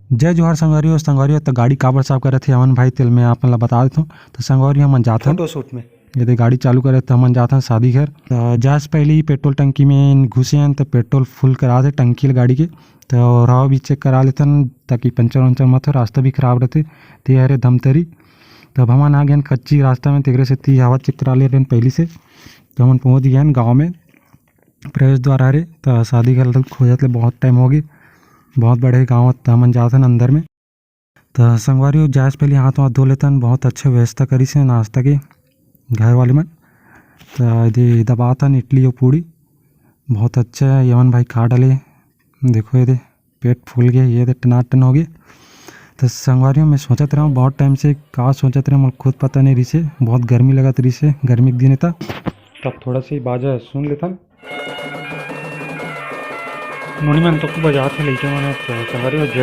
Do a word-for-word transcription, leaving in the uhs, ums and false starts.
जय जोहार संगवारी हो। संगवारी हो, त गाड़ी काबर साफ करत हे अमन भाई, तेला मैं आप मन ला बता देथव। त संगवारी हो, हमन जाथन फोटो शूट में। ये दे गाड़ी चालू करे, त हमन जाथन शादी घर। त जाए से पहले ही पेट्रोल टंकी में घुसे हन, त पेट्रोल फुल करा दे टंकी ल गाड़ी के। त ओला भी चेक करा लेथन, ताकि पंचर वंचर मत हो, रास्ता भी खराब रथे। ते हरे धमतरी। त अब हमन आ गेन कच्ची रास्ता में, तेकरे सेती हवा चेक करा ले रहेन पहली से। त हमन पहुंच गेन गांव में, प्रवेश द्वार हरे। त शादी घर ल खोजत ले बहुत टाइम हो गे, बहुत बड़े गांव, त हमन जाथन अंदर में। त संगवारी हो, जाए से पहले हाथ वाथ धो लेथन। बहुत अच्छा व्यवस्था करिस हे नाश्ता के घर वाले मन। त ये दे दबाथन इडली अउ पूड़ी, बहुत अच्छा हे। अमन भाई खा डाले, देखो ये दे पेट फूल गे, ये दे टनाटन हो गे। त संगवारी हो, मैं सोचत रहूं बहुत टाइम से, का सोचत रहूं मोला खुद पता नहीं रहिस हे, बहुत गर्मी लगत रहिस हे, गर्मी के दिन हे त। तब थोड़ा सा ही बाजा सुन लेथन। नोनी मन तो खूब बजात हे लइका मन, त संगवारी हो, जय